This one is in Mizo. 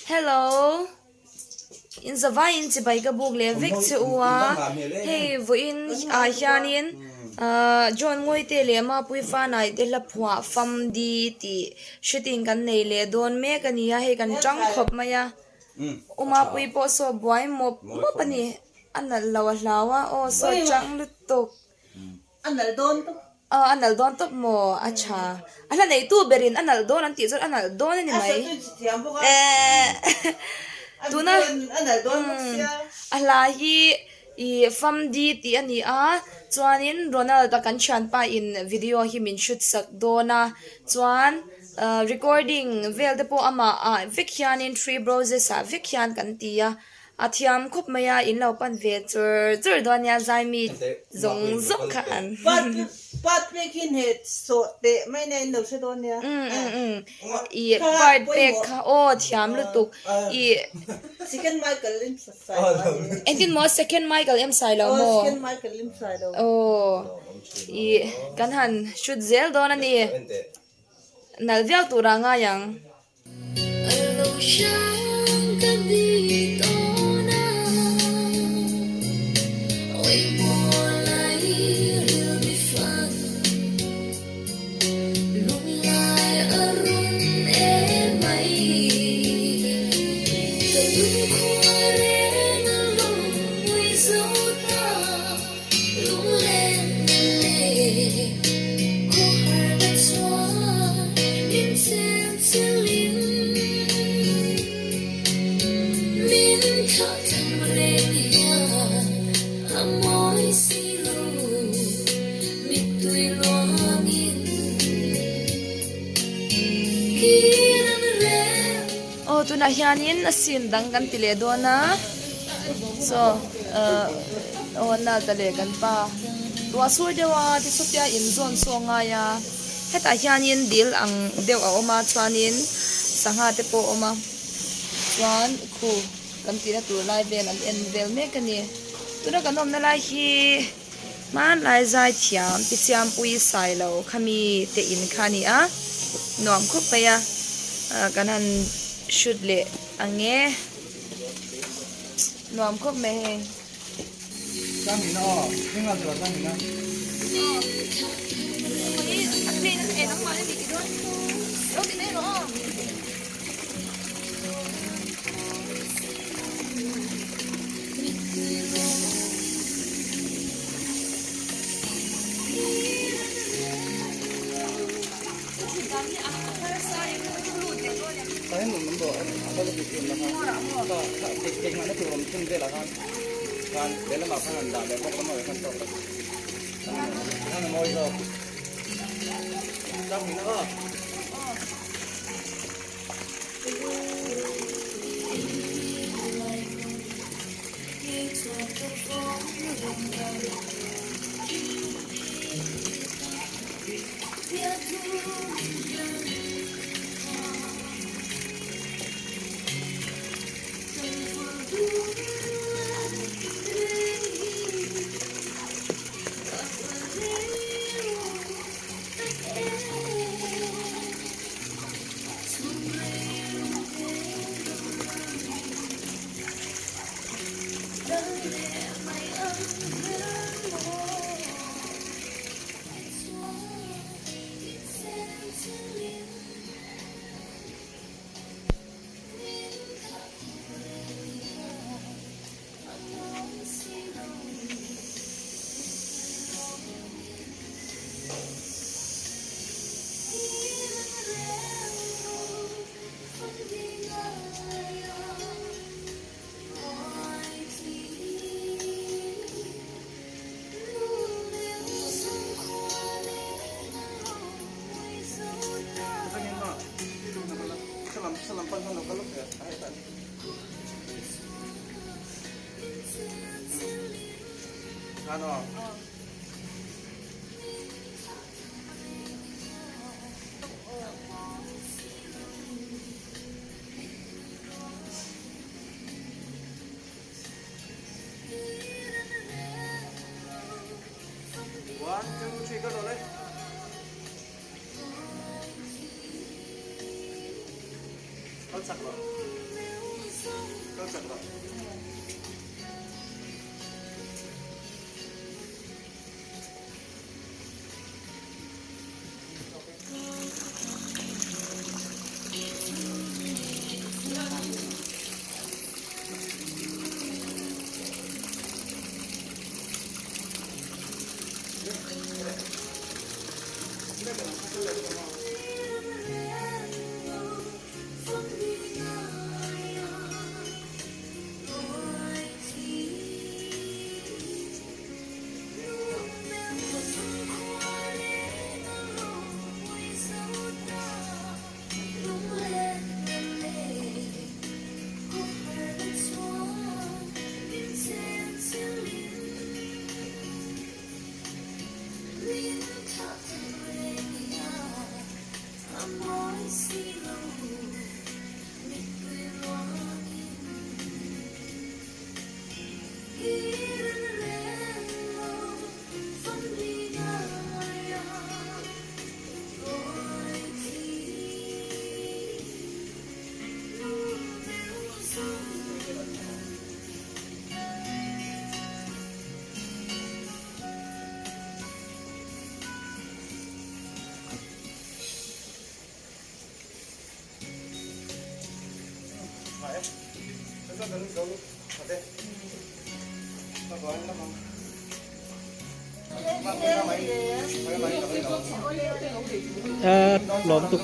Hello in zavaiin chibai ka buk leh vek che u a hei vawiin ah hianin ahh John Ngawite leh Mapuii Fanai te hla phuah fam di tih shooting kan nei leh dawn mek a ni a hei kan tang khawp mai a u Mapuii pawh saw buai mawp mawp a ni a nalh lo a hlau a aw saw chang lutuk. A nalh dawn tawp. Aw a nalh dawn tawp maw? A tha. A hla neitu berin a nalh dawn an tih chuan a nalh dawn a ni mai. A sawttu chi thiam bawk a. Tuna a nalh dawn bawk sia. A hla hi i Famdi tih a ni a, chuanin Ronald a kan thianpa in video hi min shoot sak dawn a, chuan recording vel te pawh amah ah vek hianin Three Broses ah vek hian kan ti a. A thiam khawp mai a, in lo pan ve chur chur dawn nia Zaimi zawng zawng kha an. Part pek hi hne sawh teh mai nia in lo hre dawn nia. Umm umm umm i part pek kha aw thiam lutuk i. Second Michael M Sailo a ni. Engtin maw second Michael M Sailo maw? Aw second Michael M Sailo. Aw i kan han shoot zel dawn a ni. Nalh viau turah ngai ang. Aw tunah hianin a scene dang kan ti leh dawn a saw ahh aw nalta leh kan pa ruah sur deuh a ti sawtia inzawn saw a ngai a hetah hianin dil ang deuh a awm a chuanin sangha te pawh a awm a chuan khu kan tihna tur lai vel an en vel mek a ni tuna kan awmna lai hi. Hmanlai zaithiam pi Siampui Sailo khami te in kha a ni a, nuam khawp mai a, kan han shoot leh ang e, nuam khawp mai hei. Kal chak rawh. Lawm tuk.